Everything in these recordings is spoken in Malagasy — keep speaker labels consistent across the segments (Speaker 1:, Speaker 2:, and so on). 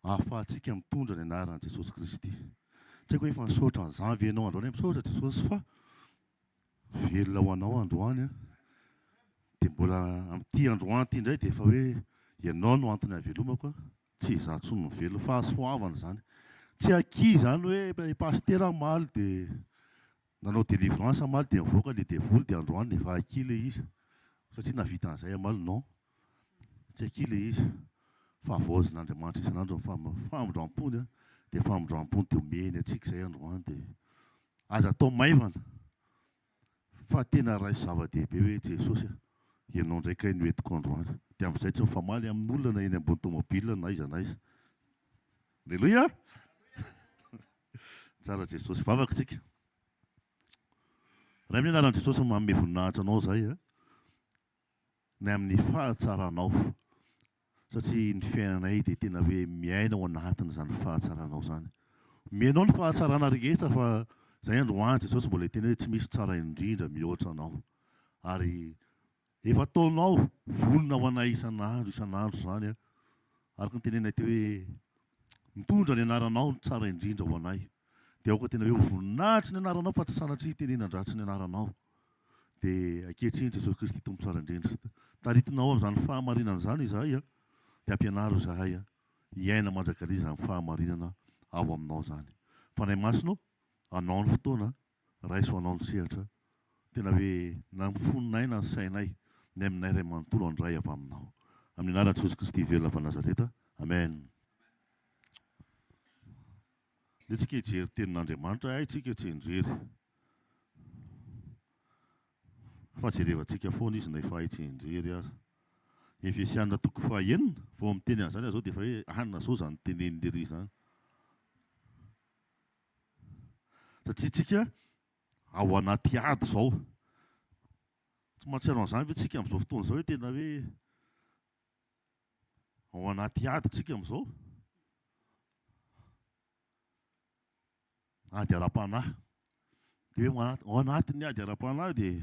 Speaker 1: ahafahantsika mitondra ny anaran'i Jesosy Kristy. Tsy haiko hoe efa nisaotra an'izany ve ianao androany hoe misaotra Jesosy fa velona ho anao androany an. Dia mbola amin'ity androany ity indray dia efa hoe ianao no antony hahavelomako an. Tsy izaho intsony no velona. Fahasoavana izany. Tsy akia izany hoe i Pasitera omaly dia nanao délivrance omaly dia nivoaka ilay devoly dia androany dia efa akia ilay izy satria nahavita an'izay omaly. Non. Tsy akia ilay izy. Fa havaozin'Andriamanitra isan'andro ny famindrampony dia famindrampony dia omeny antsika izay androany dia aza atao maivana. Fa tena raiso zava-dehibe hoe Jesosy a, Ianao indray kay no entiko androany. Dia amin'izay tsy mifamaly amin'olona na eny ambony tomobile na aiza na aiza. Aleloia! Tsara Jesosy. Vavaka tsika. Ray amin'ny anaran'i Jesosy manome voninahitra anao izahay a. Ny amin'ny fahatsaranao. Satria ny fiainanay dia tena hoe miaina ao anatin'izany fahatsaranao izany. Omenao ny fahatsarana rehetra fa izay androany Jesosy mbola hiteny hoe tsy misy tsara indrindra mihoatra anao. Ary efa ataonao vonona ho anay isan'andro isan'andro izany. Araka ny tenenay teo hoe mitondra ny anaranao ny tsara indrindra ho anay. Dia aoka tena hoe ho voninahitry ny anaranao fa tsy sanatria hitenenan-dratsy ny anaranao. Dia ankehitriny Jesosy Kristy Tompo tsara indrindra, taritinao amin'izany fahamarinana izany izahay, dia ampianaro izahay hiaina mandrakariva izany fahamarinana ao aminao izany. Fanahy Masina ô, anao ny fotoana, raiso anao ny sehatra, tena hoe na ny fonay na ny sainay, ny aminay iray manontolo handray avy aminao. Amin'ny anaran'i Jesosy Kristy velona avy any Nazareta. Amen. Ndeha tsika hijery tenin'Andriamanitra, hay tsika tsy hijery. Fa jerevantsika foana izy na efa hay tsy hijery aza. Efesiana toko fahaenina, vao miteny an'izany aho zao dia efa hoe anona zao izany teneniny ery izany. Satria tsika ao anaty ady zao. Tsy mahatsiaro an'izany ve tsika amin'izao fotoana izao hoe tena hoe Ao anaty ady tsika amin'izao. Ady ara-panahy. Dia hoe ao anatin'ny ady ara-panahy dia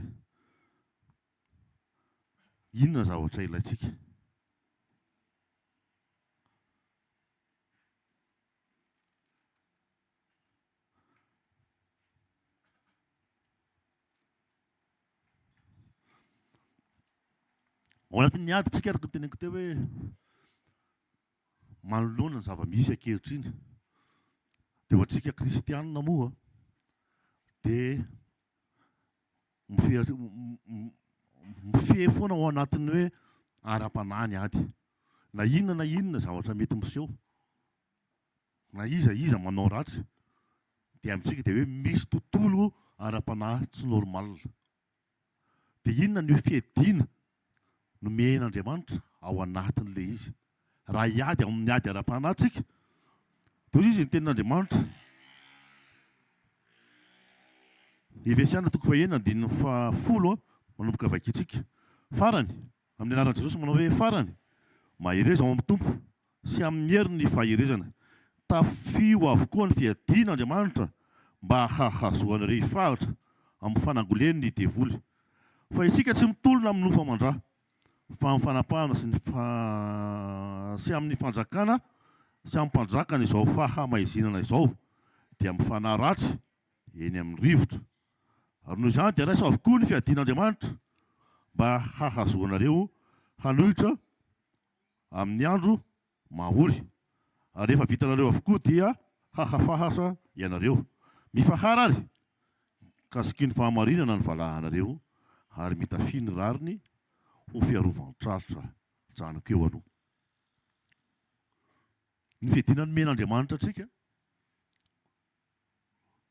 Speaker 1: inona zavatra ilaintsika? Ao anatin'ny ady tsika araka ny teneniko teo hoe manoloana ny zava-misy ankehitriny dia ho antsika kristianina moa dia mifehy mifehy foana ao anatin'ny hoe ara-panahy ny ady. Na inona na inona zavatra mety miseho na iza iza manao ratsy dia amintsika dia hoe misy tontolo ara-panahy tsy normal. Dia inona no fiadiana nomen'Andriamanitra ao anatin'ilay izy? Raha hiady amin'ny ady ara-panahy tsika, dia hoy izy ny tenin'Andriamanitra. Efesiana toko fahenina andininy fahafolo manomboka vakintsika. Farany, amin'ny anaran'i Jesosy manao hoe farany, mahereza ao amin'ny Tompo sy amin'ny heriny ny faherezana. Tafio avokoa ny fiadian' Andriamanitra mba hahazoanareo hifahatra amin'ny fanangoleny ny devoly. Fa isika tsy mitolona amin'ny nofo aman-dra, fa amin'ny fanapahana sy ny sy amin'ny fanjakana sy amin'ny mpanjakan' izao fahamaizinana izao, dia amin'ny fanahy ratsy eny amin'ny rivotra. Ary noho izany dia raiso avokoa ny fiadian' Andriamanitra mba hahazoanareo hanohitra amin'ny andro mahory, ary rehefa vitanareo avokoa dia hahafahasa ianareo. Mifahara ary, ka sikino fahamarinana ny valahanareo, ary mitafia ny rariny ho fiarovan-tratra. Ajanoko eo aloha. Ny fiadiana nomen'Andriamanitra antsika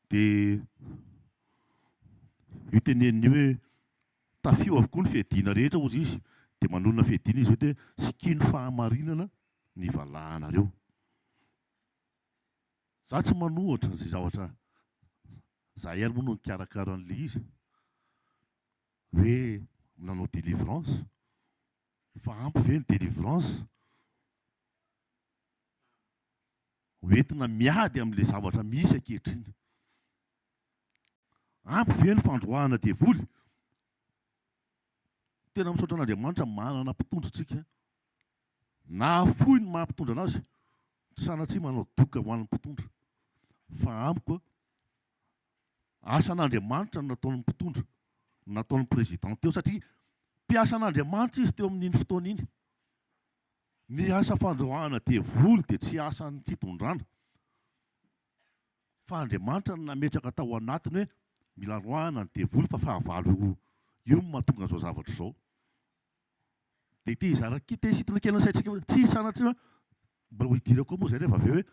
Speaker 1: dia io teneniny io hoe tafio avokoa ny fiadiana rehetra hozy izy, dia manonona fiadiana izy hoe sikino fahamarinana ny valahanareo. Za tsy manohatra izay zavatra zahay ary moa no nikarakara an'ilay izy hoe nanao délivrance fa ampy ve ny délivrance? Ho entina miady amin'ilay zavatra misy ankehitriny. Ampy ve ny fandroahana devoly? Tena misaotra an'Andriamanitra manana mpitondra tsika. Nahafoy ny maha mpitondra anazy. Tsy sanatria manao doka ho an'ny mpitondra fa amiko asan'Andriamanitra no nataon'ny mpitondra, nataon'ny président teo, satria mpiasan'Andriamanitra izy teo amin'iny fotoana iny. Ny asa fandroahana devoly dia tsy asan'ny fitondrana fa Andriamanitra no nametraka tao anatiny hoe mila roahana ny devoly fa fahavalo io no mahatonga an'izao zavatra izao. Dia te hizara te hisintona kely ny saintsika, tsy sanatria mbola ho idirako koa moa izay rehefa avy eo hoe.